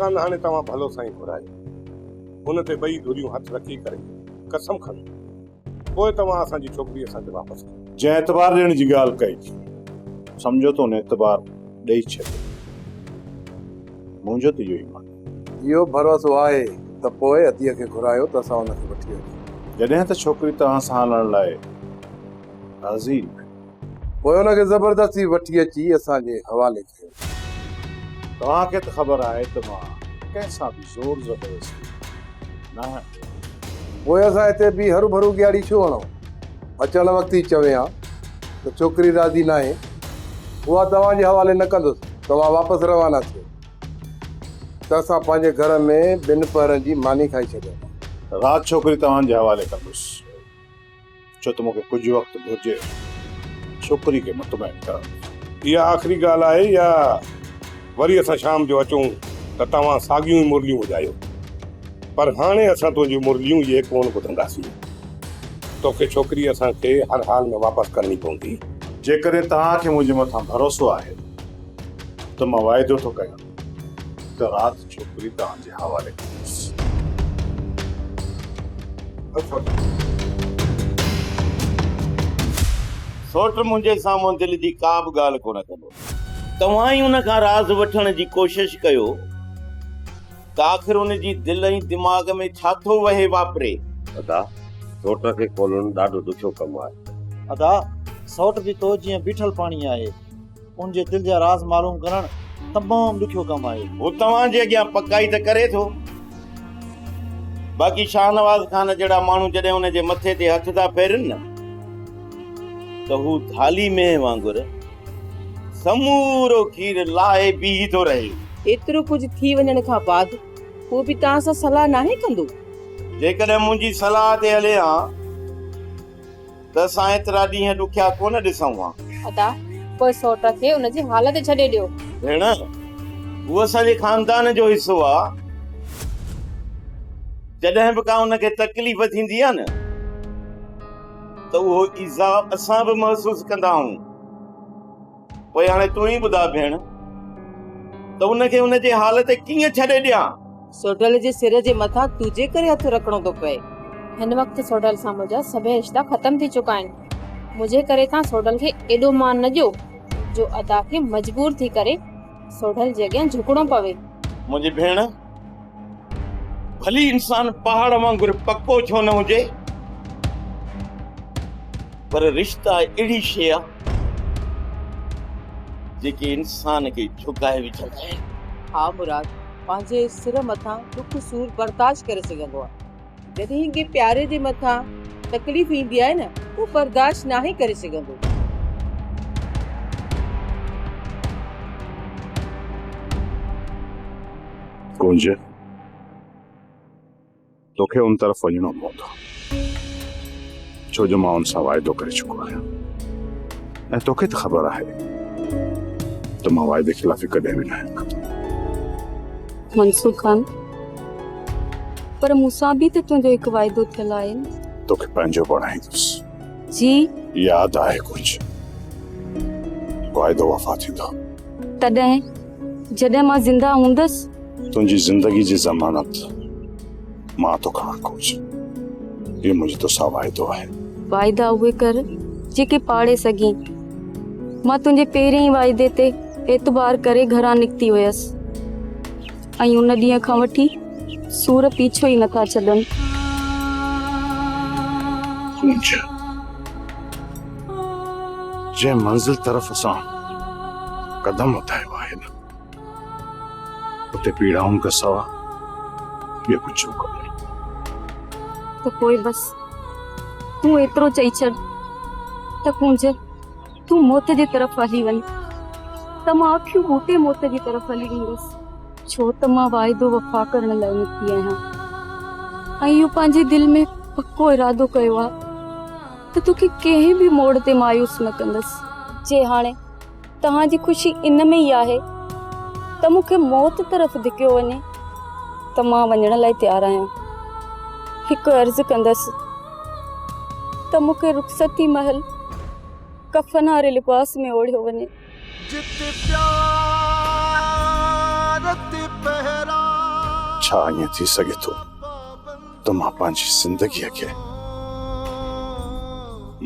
خان هاڻي توهان ڀلو سائين گهرايو. ان تي ٻئي ڌريون هٿ رکي ڪري قسم کڻون. پوء توهان اسان جي ڇوڪري اسان کي واپس ڪيو. جنهن اعتبار ڏيڻ جي ڳالهه ڪئي، سمجهو ته ان اعتبار ڏئي ڇڏيو. منهنجو ته اهو ئي معنيٰ. اهو ڀروسو آهي ته پوء اديء کي گهرايو ته اسان ان کي وٺي اچون. جڏهن ته ڇوڪري توهان سان هلڻ لاء راضي ئي ناهي. پوء ان کي زبردستي وٺي اچي اسان جي حوالي ڪيو. توهان کي ته خبر آهي ته مان ڪنهن سان به زور زبردستي ناهيان ڪندو. پوء اسان هتي بيهي هروڀرو ڳياڙي ڇو هڻون؟ اچڻ وقت ئي چوين ها ته ڇوڪري راضي ناهي، اها توهان جي حوالي نه ڪندس، توهان واپس روانا ٿيو ته اسان پنهنجي گهر ۾ ٻن پهرن جي ماني کائي ڇڏيون ها. رات ڇوڪري توهان جي حوالي ڪندس. ڇو ته مون کي ڪجهه وقت گهرجي ڇوڪري کي مطمئن ڪرڻ ۾. اها آخري ڳالهه آهي يا وري اسان شام جو اچون ته توهان ساڳيون ئي مرليون وڄايو. پر هاڻي اسان تنهنجون مرليون اهي ڪونه ٻڌنداسين. توکي ڇوڪري اسان کي هر حال ۾ واپس ڪرڻي پوندي. جيڪڏهن توهان کي منهنجي مٿان ڀروسو آهي ته مان واعدو ٿو ڪيان ته رات ڇوڪري توهان جي حوالي ڪندس. سوٽ منهنجي سامهون دل جي ڪا به ڳالهه ڪونه ڪندو. توهان ئي ان کان راز وٺڻ جي ڪوشش ڪيو ته آخر ان جي دل ۽ دماغ ۾ ڇا ٿو وهي واپري. ادا، سوٽ کي کولڻ ڏاڍو ڏکيو ڪم آهي. ادا، سوٽ به تو جيئن بيٺل پاڻي آهي. ان جي دل جا راز معلوم ڪرڻ تمام ڏکيو ڪم آهي. هو توهان جي اڳيان پڪائي ته ڪري ٿو. باقي شاهنواز خان جهڙا ماڻهو جڏهن ان جي مٿي تي هٿ ٿا ڦيرين نه ته هو ڌالي مينهن وانگر سمورو کير لاهي بيهي ٿو رهي. ايترو ڪجهه ٿي وڃڻ کان بعد هو به توهان سان صلاح ناهي ڪندو؟ جيڪڏهن منهنجي صلاح تي هلي ها ته اسان ايترا ڏينهن ڏکيا ڪونه ڏسون ها. ادا، پوء سئوٽ کي ان جي حال تي ڇڏي ڏيو. ڀيڻ، هو اسان جي خاندان جو حصو آ. جڏهن به ڪا ان کي تڪليف ٿيندي آ نه ته اهو ايذاء اسان به محسوس ڪندا آهيون. پوء هاڻي تون ئي ٻڌاء ڀيڻ ته ان کي ان جي حال تي ڪيئن ڇڏي ڏيان؟ سوڍل جي سر جي مٿان تنهنجي ڪري هٿ رکڻو ٿو پئي. هن وقت سوڍل سان منهنجا سڀئي رشتا ختم ٿي چڪا آهن. منهنجي ڪري تان سوڍل کي ايڏو مان نه ڏيو جو ادا کي مجبور ٿي ڪري سوڍل جي اڳيان جهڪڻو پوي. منهنجي ڀيڻ، ڀلي انسان پهاڙ وانگر پڪو ڇو نه هجي، پر رشتا اهڙي شيء آ جيڪي انسان کي جهڪائي وجهندا آهن. ها مراد پنهنجي سر مٿان ڏک سور برداشت ڪري سگهندو آهي. جڏهن ڪنهن پياري جي مٿان تڪليف ايندي آهي نه هو برداشت ناهي ڪري سگهندو. ڪونج، توکي ان طرف وڃڻو پوندو، ڇو جو مان ان سان واعدو ڪري چڪو آهيان ۽ توکي ته خبر آهي ته مان واعدي خلافي ڪڏهن به ناهيان ڪندو. منصور خان، پر مون سان به ته تنهنجو هڪ واعدو ٿيل آهي نه. توکي پنهنجو بڻائيندس. جي؟ ياد آهي ڪجهه؟ واعدو وفا ٿيندو. تڏهن جڏهن مان زنده هوندس. تنهنجي زندگي جي ضمانت مان ٿو کڻان ڪوچ. اهو منهنجو توسان واعدو آهي. واعدا اهي ڪر جيڪي پاڙي سگهين. مان تنهنجي پهرين ئي واعدي تي اعتبار ڪري گهران نڪتي هيس ۽ ان ڏينهن کان وٺي سور پيڇو ئي نٿا ڇڏن. ڪونج، جنهن منزل طرف اسان قدم وڌايو آهي نه، اتي پيڙائن کان سوا ٻيو ڪجهه به ڪونهي. ته پوء بس تون ايترو چئي ڇڏ ته ڪونج تون موت جي طرف هلي وڃ ته مان اکيون ٻوٽي موت جي طرف هلي ويندس. ڇو ته مان واعدو وفا ڪرڻ لاء نڪتي آهيان ۽ اهو پنهنجي دل ۾ پڪو ارادو ڪيو آهي ته توکي ڪنهن به موڙ تي مايوس نه ڪندس. جي هاڻي توهان جي خوشي ان ۾ ئي آهي ته مون کي موت طرف ڌڪيو وڃي ته مان وڃڻ لاء تيار آهيان. هڪ عرض ڪندس ته مون کي رخصتي مهل ڪفن واري لباس ۾ اوڙهيو وڃي. جت پيار تي پهرا. ڇا ائين ٿي سگهي ٿو ته مان پنهنجي زندگيء کي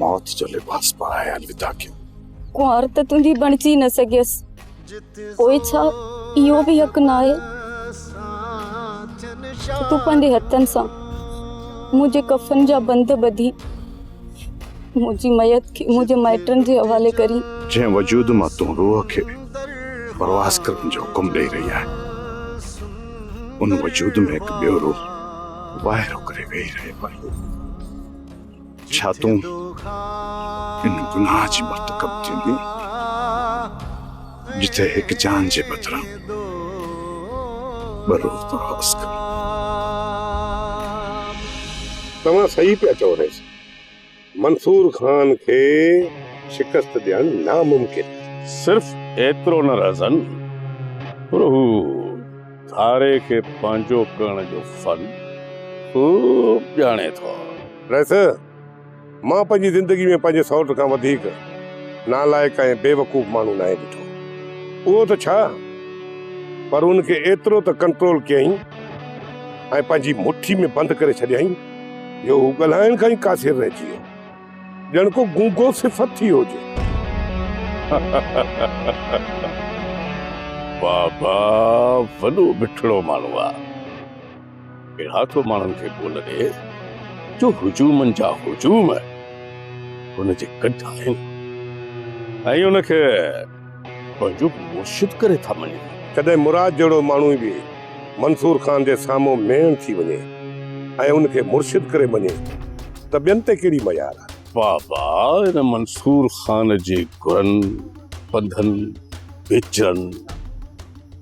موت جو لباس پارائي الوداع ڪيان؟ ڪنوار ته تنهنجي بڻجي نه سگهيس، پوء ڇا اهو به حق ناهي ته تون پنهنجي هٿن سان منهنجي ڪفن جا بند ٻڌي منهنجي ميت کي منهنجي مائٽن جي حوالي ڪرين؟ جنهن وجود مان تون روح کي پرواز ڪرڻ جو حڪم ڏئي رهي آهين، ان وجود ۾ هڪ ٻيو روح واهيرو ڪري ويهي رهيو آهي. ڇا تون ان گناهه جي مرتڪب ٿيندين، جتي هڪ جان جي بدران ٻه روح پرواز ڪن؟ توهان صحيح پيا چئو رئيس. منصور خان کي شڪست ڏيڻ ناممڪن. صرف ايترو نه رهزن پر هو ڌاري کي پنهنجو ڪرڻ جو فن خوب ڄاڻي ٿو. رئيس، مان پنهنجي زندگي ۾ پنهنجي سئوٽ کان وڌيڪ نالائق ۽ بيوقوف ماڻهو ناهي ڏٺو. اهو ته ڇا پر ان کي ايترو ته ڪنٽرول ڪيائين ۽ پنهنجي مٺي ۾ بند ڪري ڇڏيائين جو هو ڳالهائڻ کان ئي قاصر رهجي ويو. ڄڻ ڪو گونگو صفت ٿي ويو هجي. بابا وڏو مٺڙو ماڻهو آ. اهڙا ٿو ماڻهن کي ٻول ڏي جو هجومن جا هجوم هن جي ڪڍ آهن ۽ ان کي پنهنجو مرشد ڪري ٿا مڃين. ڪڏهن مراد جهڙو ماڻهو به منصور خان جي سامهون ميڻ ٿي وڃي ۽ ان کي مرشد ڪري مڃي ته ٻين تي ڪهڙي ميار آهي. بابا ان منصور خان جي گهرن، پنڌن، پيچرن،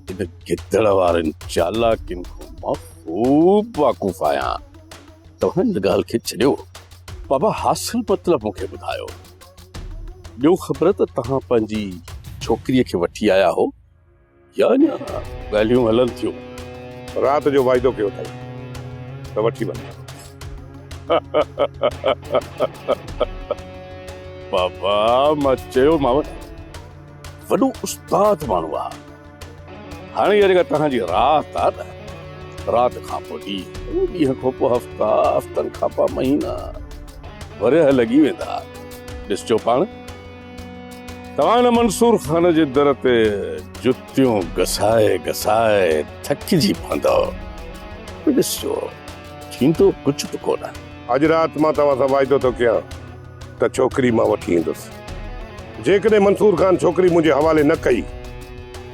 ان گدڙ وارين چالاڪين کان مان خوب واقف آهيان. توهان ان ڳالهه کي ڇڏيو. بابا حاصل مطلب مون کي ٻڌايو. ڏيو خبر ته توهان پنهنجي ڇوڪريء کي وٺي آيا هو يا اڃا ڳالهيون هلن ٿيون؟ رات جو واعدو ڪيو اٿائين ته وٺي وڃ. بابا مان چيومانو نه وڏو استاد ماڻهو آ. هاڻي اها جيڪا توهان جي رات آ نه، رات کان پوء ڏينهن، ڏينهن کان پوء هفتا، هفتن کان پوء مهينا، ورهيه لڳي ويندا. ڏسجو پاڻ توهان هن منصور خان جي در تي جتيون گسائي گسائي ٿڪجي پوندؤ. ڏسجو ٿيندو ڪجهه به ڪونه. اڄ رات مان توهان سان واعدو ٿو ڪيان ته ڇوڪري مان وٺي ايندس. جيڪڏهن منصور خان ڇوڪري منهنجي حوالي نه ڪئي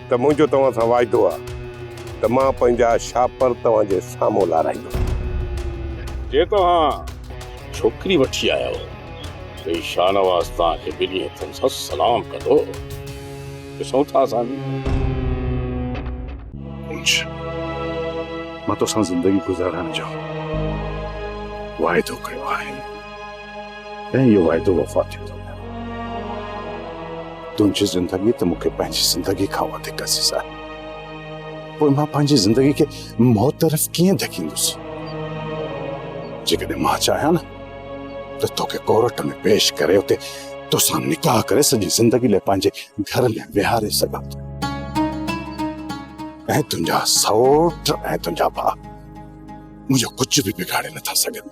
ته منهنجو توهان سان واعدو آ ته مان پنهنجا شاپر توهان جي سامهون لارائيندس. جي توهان ڇوڪري وٺي آيؤ ته هي شاهنواز توهان کي ٻنهي هٿن سان سلام ڪندو. ڏسون ٿا اسان به. پونڇ، مان توسان زندگي گذارڻ جو واعدو ڪيو آهي. ۽ اهو واعدو وفا ٿيو ٿو وڃي. تنهنجي زندگي ته مون کي پنهنجي زندگي کان وڌيڪ عزيز آهي. پوء مان پنهنجي زندگي کي موت طرف ڪيئن ڌڪيندس؟ جيڪڏهن مان چاهيان نه ته توکي ڪورٽ ۾ پيش ڪري اتي توسان نڪاح ڪري سڄي زندگي لاء پنهنجي گهر ۾ ويهاري سگهان ٿو. ۽ تنهنجا سئوٽ ۽ تنهنجا ڀاء منهنجو ڪجهه به بگاڙي نٿا سگهن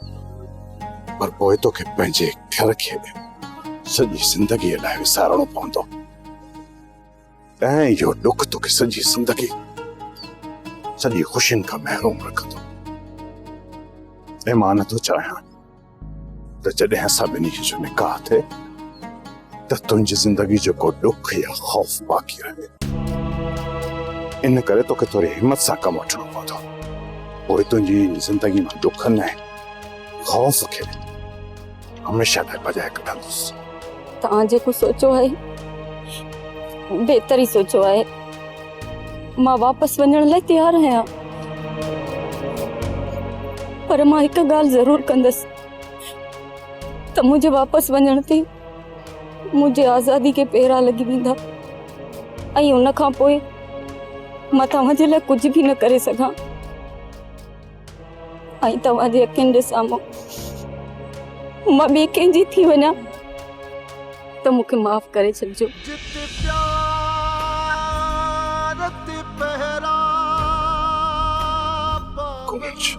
پر پوء توکي پنهنجي گهر کي سڄي زندگيء لاء وسارڻو پوندو ۽ اهو ڏک توکي سڄي زندگي سڄي خوشين کان محروم رکندو ۽ مان نٿو چاهيان ته جڏهن اسان ٻنهي جو نڪاح ٿئي ته تنهنجي زندگي جو ڪو ڏک يا خوف باقي رهي. ان ڪري توکي ٿوري همت سان ڪم وٺڻو پوندو. پوء تنهنجي زندگي مان ڏکن ۽ خوف کي هميشه لاء ڀڄائي ڪڍندس. توهان جيڪو سوچيو آهي بهتر ئي سوچيو آهي. مان واپس وڃڻ لاء تيار آهيان پر مان هڪ ڳالهه ضرور ڪندس ته منهنجي واپس وڃڻ تي منهنجي آزادي کي پيرا لڳي ويندا ۽ ان کان پوء مان توهان جي لاء ڪجهه به نه ڪري سگهان ۽ توهان جي اکين جي سامهون مان ٻي ڪنهن جي ٿي وڃان ته مون کي معاف ڪري ڇڏجو. ڪونج،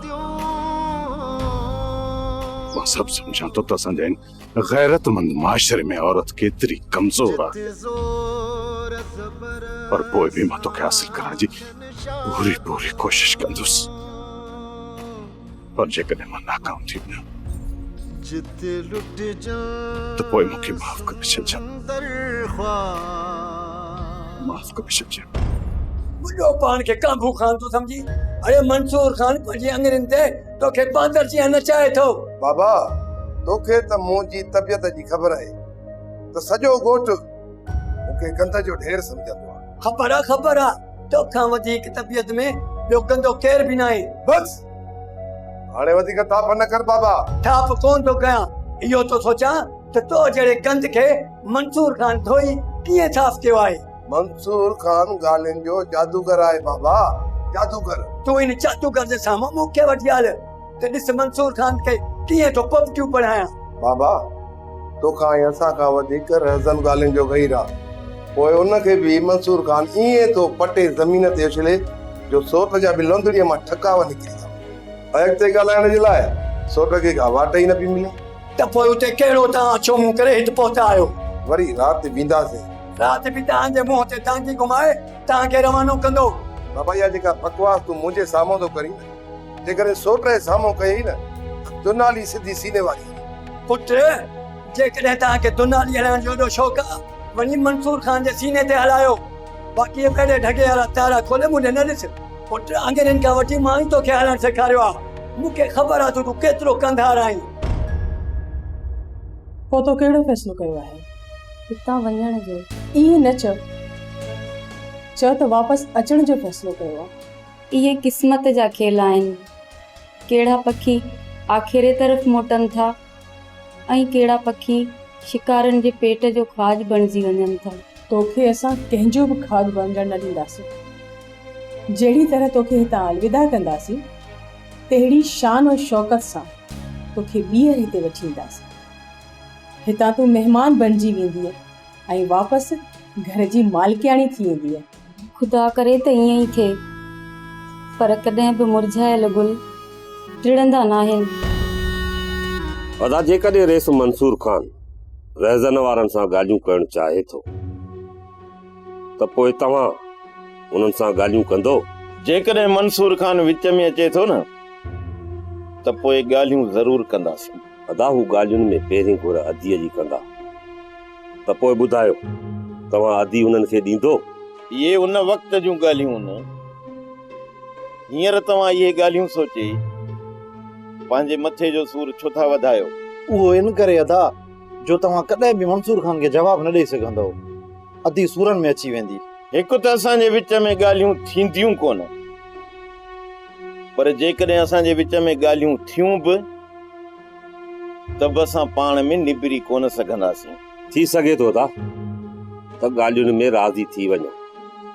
مان سڀ سمجهان ٿو ته اسان جي هن غيرتمند معاشري ۾ عورت ڪيتري ڪمزور آهي، پر پوء به مان توکي حاصل ڪرڻ جي پوري پوري ڪوشش ڪندس. پر جيڪڏهن مان ناڪام ٿي وڃان ته پوء مون کي معاف ڪري ڇڏجان. معاف ڪري ڇڏجان. ٻڏو پاڻ کي ڪانڀو خان ٿو سمجهي. اڙي منصور خان پنهنجي اڱرين تي توکي باندر جيان نچائي ٿو. بابا توکي ته منهنجي طبيعت جي خبر آهي ته سڄو ڳوٺ مون کي گند جو ڍير سمجهندو آهي. خبر آ خبر آ توکان وڌيڪ طبيعت ۾ ٻيو گندو ڪير به ناهي. بس هاڻي وڌيڪ ٿاڦ نه ڪر بابا. ٿاڦ ڪونه ٿو ڪيان، اهو ٿو سوچان ته تو جهڙي گند کي منصور خان ڌوئي ڪيئن صاف ڪيو آهي. منصور خان ڳالهين جو جادوگر آهي بابا، جادوگر. تون ان جادوگر جي سامهون مون کي وٺي هل ته ڏس منصور خان کي ڪيئن ٿو پوپٽيون پڙهايان. بابا توکان ۽ اسان کان وڌيڪ رهزن ڳالهين جو غير آ. پوء ان کي به منصور خان ائين ٿو پٽي زمين تي اڇلي جو سوٽ جا به لوندڙيء مان ٺڪاء نڪري ٿا وڃن ۽ اڳتي ڳالهائڻ جي لاء سوٽ کي ڪا واٽ ئي نه پئي ملي. ته پوء اتي ڪهڙو توهان ڇو منهن ڪري هت پهتا آهيو؟ وري رات وينداسين. رات به توهان جي منهن تي دانگي گهمائي توهان کي روانو ڪندو. بابا اها جيڪا بڪواس تون منهنجي سامهون ٿو ڪرين نه، جيڪڏهن سوٽ جي سامهون ڪيئي نه ته دنالي سڌي سيني واري هلي. پٽ! جيڪڏهن توهان کي دنالي هلائڻ جو ايڏو شوق آ، وڃي منصور خان جي سيني تي هلايو. باقي اهڙي ڍڳي وارا تارا کولي مون ڏي نه ڏس. پٽ، آڱرين کان وٺي مان ئي توکي هلڻ سيکاريو آ. مون کي خبر آ ته تون ڪيترو ڪنڌار آهين. پوء تو ڪهڙو فيصلو ڪيو آهي؟ هتان وڃڻ جو. ائين نه چئه. چئه ته واپس اچڻ جو فيصلو ڪيو آ. اهي قسمت جا کيل آهن. ڪهڙا پکي آکيري طرف موٽن ٿا ۽ ڪهڙا پکي شڪارين جي پيٽ جو کاڄ بڻجي وڃن ٿا. توکي اسان ڪنهن جو به کاڄ بڻجڻ نه ڏينداسين. جهڙي طرح توکي هتان الوداع ڪنداسين، تهڙي شان و شوڪت سان توکي ٻيهر هتي وٺي اينداسين. هتان تون مهمان بڻجي ويندينء ۽ واپس گهر جي مالڪياڻي ٿي ايندينء. خدا ڪري ته ائين ئي ٿئي، پر ڪڏهن به مرجهايل گل ٽڙندا ناهن. ادا جيڪڏهن رئيس منصور خان رهزن وارن سان ڳالهيون ڪرڻ چاهي ٿو ته پوء توهان انهن سان ڳالهيون ڪندو؟ جيڪڏهن منصور خان وچ ۾ اچي ٿو نه ته پوء ڳالهيون ضرور ڪنداسين. ادا هو ڳالهين ۾ پهرين گهر اديء جي ڪندا ته پوء ٻڌايو توهان ادي انهن کي ڏيندو؟ اهي ان وقت جون ڳالهيون نه، هينئر توهان اهي ڳالهيون سوچي پنهنجي مٿي جو سور ڇو ٿا وڌايو؟ اهو ان ڪري ادا جو توهان ڪڏهن به منصور خان کي جواب نه ڏئي سگهندؤ، ادي سورن ۾ اچي ويندي. هڪ ته اسان جي وچ ۾ ڳالهيون ٿينديون ڪونه، پر جيڪڏهن اسان جي وچ ۾ ڳالهيون ٿيون به ته به اسان پاڻ ۾ نبري ڪونه سگهنداسين. ٿي سگهي ٿو ادا ته ڳالهين ۾ راضي ٿي وڃو،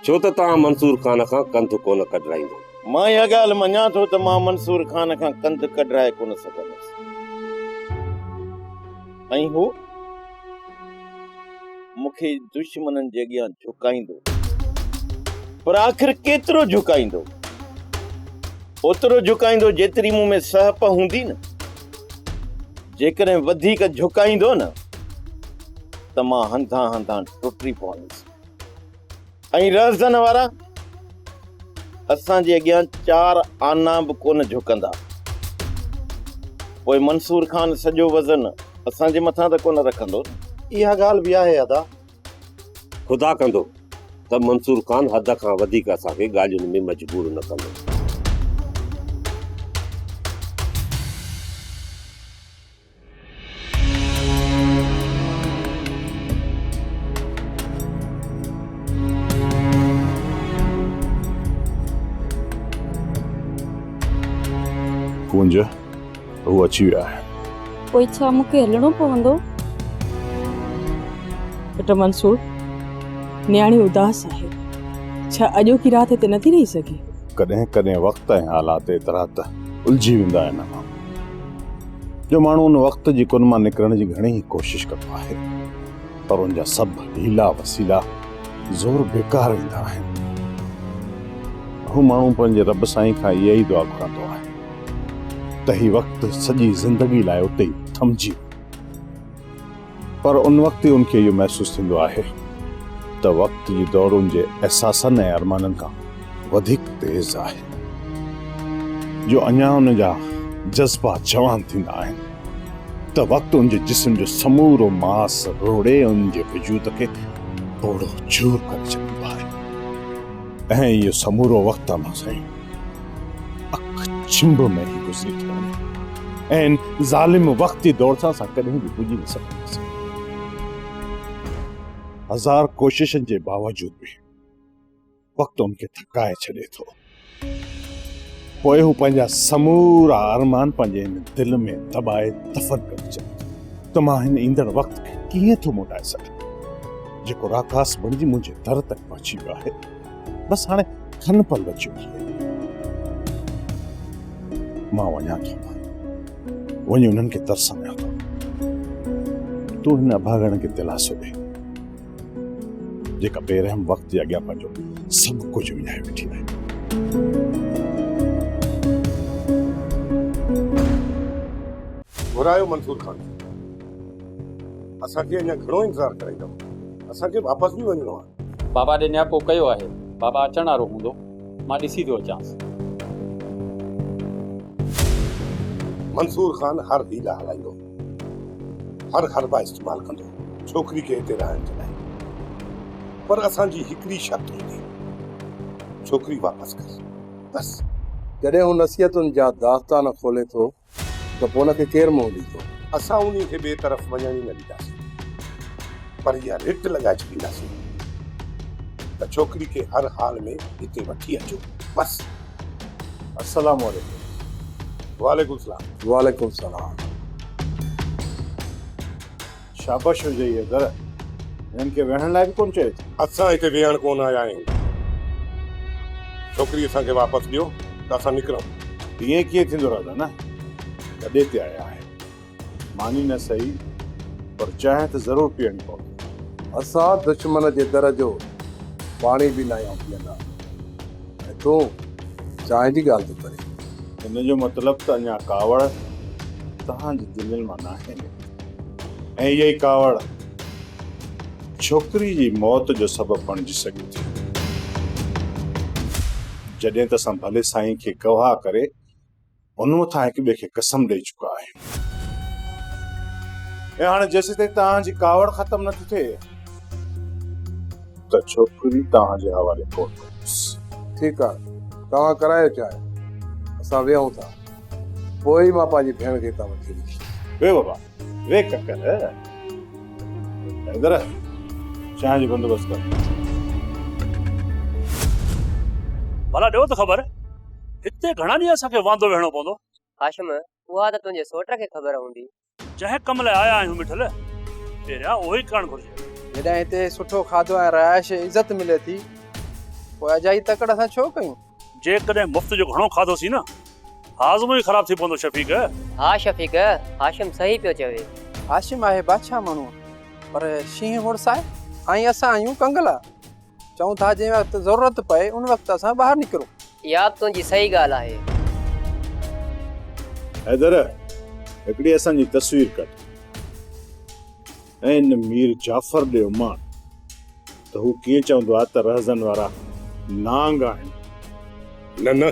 ڇو ته توهان منصور خان کان ڪنڌ ڪونه ڪڍرائيندو. مان اها ڳالهه مڃان ٿو ته مان منصور خان کان ڪنڌ ڪڍرائي ڪونه سگهندس ۽ هو مون کي دشمنن جي اڳيان جهڪائيندو، پر آخر ڪيترو جهڪائيندو؟ اوترو جهڪائيندو جيتري مون ۾ سهپ هوندي نه. جيڪڏهن وڌيڪ جهڪائيندو نه ته مان هنڌان هنڌان ٽٽي پوندس ۽ رهزن وارا اسان جي اڳيان چار آنا به ڪونه جهڪندا. پوء منصور خان سڄو وزن اسان جي مٿان ته ڪونه رکندو نه. اها ڳالهه به آهي ادا. خدا ڪندو ته منصور خان حد کان وڌيڪ اسان کي ڳالهين ۾ مجبور نه ڪندو. ڪونج، هو اچي ويا آهن. پوء ڇا مون کي هلڻو پوندو؟ پٽ منصور، نياڻي اداس آهي. ڇا اڄوڪي رات هتي نٿي رهي سگهي؟ ڪڏهن ڪڏهن وقت ۽ حالات ايترا ته الجهي ويندا آهن امان، جو ماڻهو ان وقت جي ڪن مان نڪرڻ جي گهڻي ئي ڪوشش ڪندو آهي، پر ان جا سڀ حيلا وسيلا زور بيڪار ويندا آهن. هو ماڻهو پنهنجي رب سائين کان اها ئي دعا گهرندو آهي. ته هي وقت سڄي زندگي لاء اتي ئي ٿمجي وڃي. پر ان وقت ئي ان کي اهو محسوس ٿيندو آهي ته وقت جي دوڙ ان جي احساسن ۽ ارمانن کان وڌيڪ تيز آهي، جو اڃا ان جا جذبا جوان ٿيندا آهن ته وقت ان جي جسم جو سمورو ماس روڙي ان جي وجود کي پوڙهو چور ڪري ڇڏيندو آهي ۽ اهو سمورو وقت امان سائين اک ڇنڀ ۾ ئي گذري ٿو وڃي ۽ ان ظالم وقت جي دوڙ سان اسان ڪڏهن به پڄي نه سگهنداسين. هزار ڪوششن جي باوجود به وقت ان کي ٿڪائي ڇڏي ٿو. پوء هو پنهنجا سمورا ارمان پنهنجي هن دل ۾ دٻائي دفن ڪري ڇڏي ٿو ته مان هن ايندڙ وقت کي ڪيئن ٿو موٽائي سگهان، جيڪو راڪاس بڻجي منهنجي در تڪ پهچي ويو آهي. بس هاڻي کن پل بچيو آهي. مان وڃان ٿو، وڃي انهن کي ترسايان ٿو. تون هن اڀاڳڻ کي دلاسو ڏي، جيڪا بي رحم وقت جي اڳيان پنهنجو سڀ ڪجهه وڃائي ويٺي آهي. گهرايو منصور خان کي. اسان کي اڃا گهڻو انتظار ڪرائيندؤ. اسان کي واپس به وڃڻو آهي. بابا ڏي نياپو ڪيو آهي. بابا اچڻ وارو هوندو. مان ڏسي ٿو اچانس. منصور خان هر حيلا هلائيندو. هر حربا استعمال ڪندو ڇوڪري کي هتي رهائڻ جي لاء. پر اسان جي هڪڙي شرط هوندي. ڇوڪري واپس ڪر. بس. جڏهن هو نصيحتن جا داستان کولي ٿو ته پوء ان کي ڪير منهن ڏيندو؟ اسان انهي کي ٻئي طرف وڃڻ ئي نه ڏينداسين، پر اها رٽ لڳائي ڇڏينداسين ته ڇوڪري کي هر حال ۾ هتي وٺي اچو، بس. السلام عليڪم. وعليڪم السلام. وعليڪم السلام. شابش هجئي حيدر، هنن کي ويهڻ لاء به ڪونه چيو اٿئي. اسان هتي ويهڻ ڪونه آيا آهيون. ڇوڪري اسان کي واپس ڏيو ته اسان نڪرون. ائين ڪيئن ٿيندو راجا نه تڏي تي آيا آهيو. ماني نه سهي پر چانهه ته ضرور پيئڻي پوندي. اسان دشمن جي در جو پاڻي به ناهيون پيئندا ۽ تون چانهه جي ڳالهه ٿو ڪرين. ان جو مطلب ته اڃا ڪاوڙ توهان جي دلين مان ناهي نڪتي ۽ اها ئي ڪاوڙ ڇوڪري جي موت جو سبب بڻجي سگهي ٿي. جڏهن ته اسان ڀلي سائين کي گواهه ڪري ان مٿان هڪ ٻئي کي قسم ڏئي چڪا آهيون. ۽ هاڻي جيسيتائين توهان جي ڪاوڙ ختم نه ٿي ٿئي ته ڇوڪري توهان جي حوالي ڪونه ڪندس. ٺيڪ آهي، توهان ڪرايو چانهه، اسان ويهون ٿا. پوء ئي مان پنهنجي ڀيڻ کي هتان وٺي ايندس. ويهه بابا، ويهه ڪڪر. حيدر، چانهه جو بندوبست ڪر. ڀلا ڏيو ته خبر، هتي گهڻا ڏينهن اسان کي واندو ويهڻو پوندو؟ هاشم، اها ته تنهنجي سوٽ کي خبر هوندي. جنهن ڪم لاء آيا آهيون مٺل، پهريان اهو ئي ڪرڻ گهرجي. جڏهن هتي سٺو کاڌو ۽ رهائش عزت ملي ٿي، پوء اجائي تڪڙ اسان ڇو ڪيون؟ جيڪڏهن مفت جو گهڻو کاڌوسين نه، هاضمو ئي خراب ٿي پوندو شفيق. ها شفيق، هاشم صحيح پيو چوي. هاشم آهي بادشاهه ماڻهو، پر شينهن مڙس آهي ۽ اسان آهيون ڪنگلا. چئون ٿا جنهن وقت ضرورت پئي ان وقت اسان ٻاهر نڪرون. اها به تنهنجي صحيح ڳالهه آهي. حيدر، هڪڙي اسان جي تصوير ڪڍ ۽ ان مير جعفر ڏي اماڻ ته هو ڪيئن چوندو آهي ته رهزن وارا نانگ آهن. نه نه،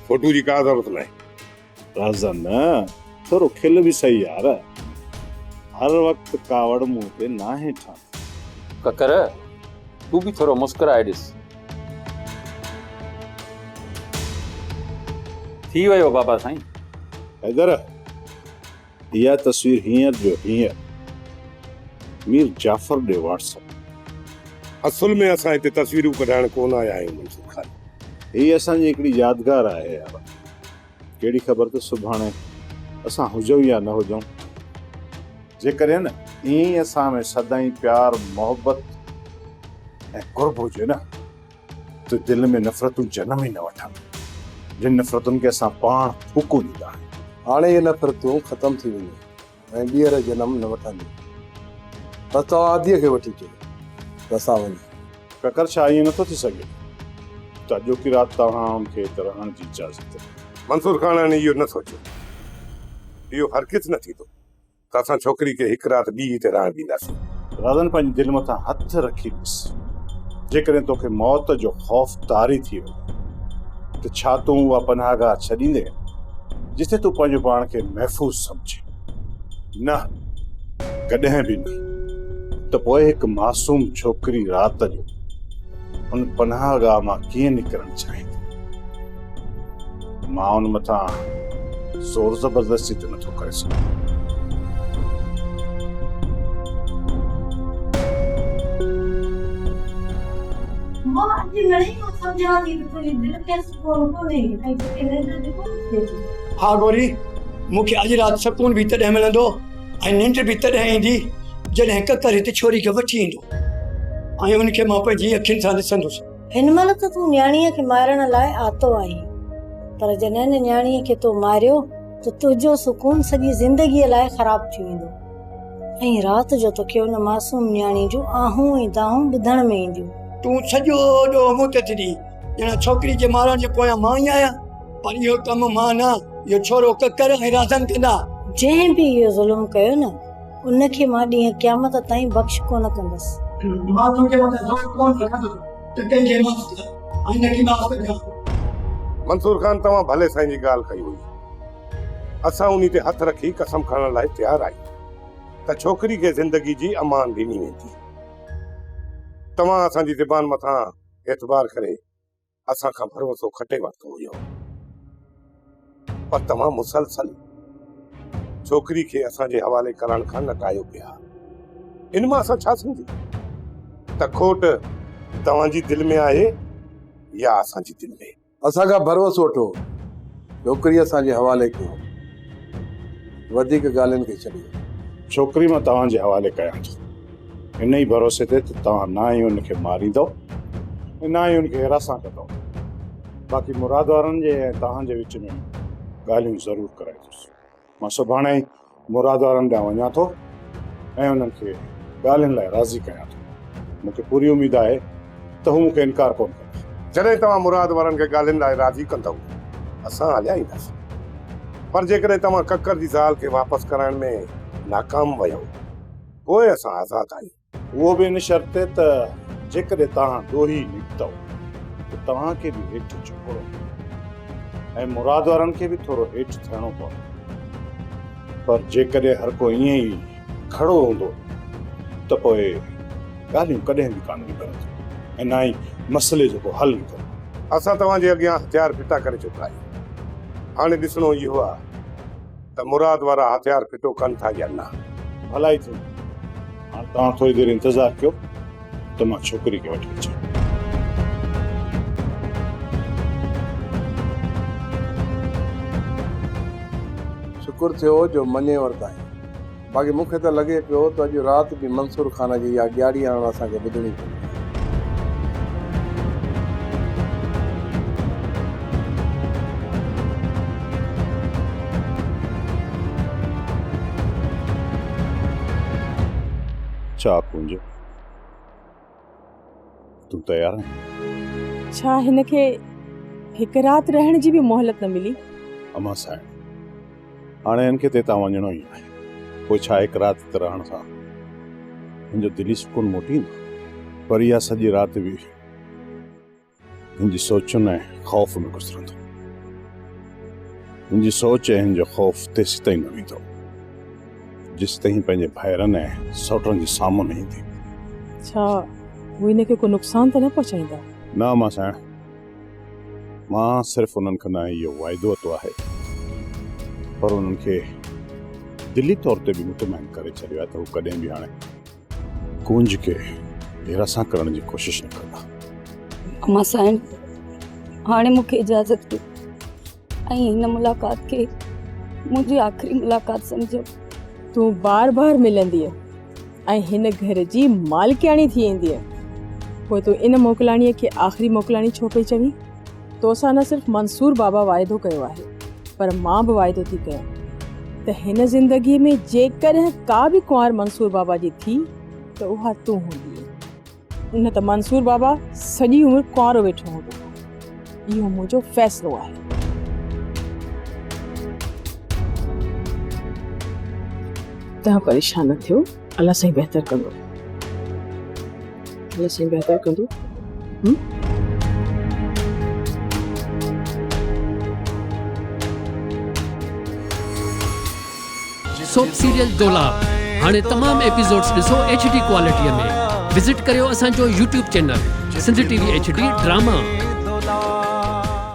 فوٽو جي ڪا ضرورت ناهي. رهزن، ٿورو کل به سهي يار. هر وقت ڪاوڙ منهن تي ناهي ٺهندي. ڪڪر، تون به ٿورو مسڪرائي ڏس. ٿي ويو بابا سائين. حيدر، اها تصوير هينئر جو هينئر مير جعفر ڏي واٽس اپ. اصل ۾ اسان هتي تصويرون ڪڍائڻ ڪونه آيا آهيون منصور خان. هي اسان جي هڪڙي يادگار آهي يار. ڪهڙي خبر ته سڀاڻي اسان هجون يا نه هجون. جيڪڏهن نه ائين ئي اسان ۾ سدائين پيار، محبت ۽ قرب هجي نه ته دل ۾ نفرتون جنم ئي نه وٺن، جن نفرتن کي اسان پاڻ ڦوڪون ڏيندا آهيون. هاڻي اهي نفرتون ختم ٿي وينديون ۽ ٻيهر جنم نه وٺنديون. بس توهان اديء کي وٺي اچو ته اسان وڃون. ڪڪر ڇا ائين نٿو ٿي سگهي ته اڄوڪي رات توهان ان کي هت رهڻ جي اجازت ڏيو. منصور خان هاڻي اهو نه سوچيو. اهو هرگز نه ٿيندو ته اسان ڇوڪري کي هڪ رات ٻي هتي رهڻ ڏينداسين. رازن پنهنجي دل مٿان هٿ رکي ڏس، جيڪڏهن توکي موت جو خوف طاري ٿي وڃي ته ڇا تون اها پناهگاهه ڇڏيندين جتي تون پنهنجو پاڻ کي محفوظ سمجهين؟ نه، ڪڏهن به نه. ته پوء هڪ معصوم ڇوڪري رات جو ان پناهگاهه مان ڪيئن نڪرڻ چاهيندي؟ مان ان مٿان زور زبردستي ته نٿو ڪري سگهان. مان اڄ گهڻي ڪو سمجهان ٿي ته تنهنجي دل کي سڪون ڪونهي ۽ توکي ننڊ به ڪونه ٿي اچي. ها گوري، مون کي اڄ رات سڪون به تڏهن ملندو ۽ ننڊ به تڏهن ايندي جڏهن ڪڪر هت ڇوري کي وٺي ايندو ۽ ان کي مان پنهنجي اکين سان ڏسندس. هن مهل ته تون نياڻيء کي مارڻ لاء آتو آهين، پر جڏهن هن نياڻيء کي تو ماريو ته تنهنجو سڪون سڄي زندگيء لاء خراب ٿي ويندو ۽ رات جو توکي ان معصوم نياڻيء جون آهون ۽ دانهون ٻڌڻ ۾ اينديون. تون سڄو ڏوهه مون تي ٿي ڏين، ڄڻ ڇوڪري جي مارڻ جي پويان مان ئي آهيان، پر اهو ڪم مان نه، اهو ڇورو ڪڪر ۽ رازن ڪندا. جنهن به اهو ظلم ڪيو نه، ان کي مان ڏينهن قيامت تائين بخش ڪونه ڪندس. مان تنهنجي مٿان زور ڪونه رکندس ته ڪنهن کي معاف ڪر ۽ نه ڪي معاف ڪجان. منصور خان توهان ڀلي سائين جي ڳالهه ڪئي هئي. اسان انهي تي هٿ رکي قسم کڻڻ لاء تيار آهيون ته ڇوڪري کي زندگي جي امان ڏني ويندي. توهان اسان جي زبان مٿان اعتبار ڪري اسان کان ڀروسو کٽي ورتو هيو پر توهان مسلسل ڇوڪري کي اسان جي حوالي ڪرڻ کان نٽايو پيا. ان مان اسان ڇا سمجهون ته کوٽ توهان جي دل ۾ آهي يا اسان جي دل ۾؟ اسان کان ڀروسو وٺو، ڇوڪري اسان جي حوالي ڪيو، وڌيڪ ڳالهين کي ڇڏيو. ڇوڪري مان توهان جي حوالي ڪيان ٿو. انهي ڀروسي تي ته توهان نه ئي ان کي ماريندؤ ۽ نه ئي ان کي هراسان ڪندؤ. باقي مراد وارن جي ۽ توهان جي وچ ۾ ڳالهيون ضرور ڪرائيندس. مان سڀاڻي ئي مراد وارن ڏانهن وڃان ٿو ۽ انهن کي ڳالهين لاء راضي ڪيان ٿو. مون کي پوري اميد آهي ته هو مون کي انڪار ڪونه ڪندا. جڏهن توهان مراد وارن کي ڳالهين لاء راضي ڪندؤ، اسان هليا اينداسين. پر جيڪڏهن توهان ڪڪر جي زال کي واپس ڪرائڻ ۾ ناڪام ويؤ پوء اسان آزاد آهيون. اهو به ان شرط تي ته جيڪڏهن توهان ڏوهي نڪتؤ ته توهان کي به هيٺ جهڪڻو پوندو ۽ مراد وارن کي به ٿورو هيٺ ٿيڻو پوندو. پر جيڪڏهن هر ڪو ائين ئي کڙو هوندو ته پوء ڳالهيون ڪڏهن به ڪانه نبرنديون ۽ نه ئي مسئلي جو ڪو حل نڪرندو. اسان توهان جي اڳيان هٿيار ڦٽا ڪري چڪا آهيون. هاڻي ڏسڻو اهو آهي ته مراد وارا هٿيار ڦٽو ڪن ٿا يا نه. ڀلائي ٿيندي. هاڻ توهان ٿوري دير انتظار ڪيو ته مان ڇوڪري کي وٺي اچان. شڪر ٿيو جو مڃي ورتائين. باقي مون کي ته لڳي پيو ته اڄ رات به منصور خان جي اها ڳياڙي هڻڻ اسان کي ٻڌڻي پوندي. ڇا ڪونج، تون تيار آهين؟ ڇا هن کي هڪ رات رهڻ جي به مهلت نه ملي؟ امان سائڻ، هاڻي هن کي ته هتان وڃڻو ئي آهي. پوء ڇا هڪ رات هت رهڻ سان هن جو دلي سڪون موٽي ايندو؟ پر اها سڄي رات به هن جي سوچن ۽ خوف ۾ گذرندو. هن جي سوچ ۽ هن جو خوف تيسيتائين نه ويندو، جيسيتائين پنهنجي ڀائرن ۽ سئوٽن جي سامهون نه ايندي. ڇا هو هن کي ڪو نقصان ته نه پهچائيندا؟ نه امان سائڻ، مان صرف انهن کان نه اهو واعدو ورتو آهي، پر انهن کي دلي طور تي به مطمئن ڪري ڇڏيو آهي ته هو ڪڏهن به هاڻي ڪونج کي هراسان ڪرڻ جي ڪوشش نه ڪندا. امان سائين، هاڻي مون کي اجازت ڏيو ۽ هن ملاقات کي منهنجي آخري ملاقات سمجهو. تون بار بار ملندينء ۽ هن گهر جي مالڪياڻي ٿي ايندينء. پوء تون ان موڪلاڻيء کي آخري موڪلاڻي ڇو پئي چوين؟ توسان نه صرف منصور بابا واعدو ڪيو آهي پر مان به واعدو ٿي ڪيان ته هن زندگيء ۾ جيڪڏهن ڪا به ڪنوار منصور بابا جي ٿي ته اها تون هوندينء. نه ته منصور بابا سڄي عمر ڪنوارو ويٺو هوندو. اهو منهنجو فيصلو آهي. توهان پريشان نه ٿيو، الله سائين بهتر ڪندو. الله سائين بهتر ڪندو. سوپ سيريل دولاب هاڻي تمام ايپيسوڊز ڏسو ايڇ ڊي ڪوالٽي ۾ وزٽ ڪريو اسان جو YouTube channel Sindh T V H D drama.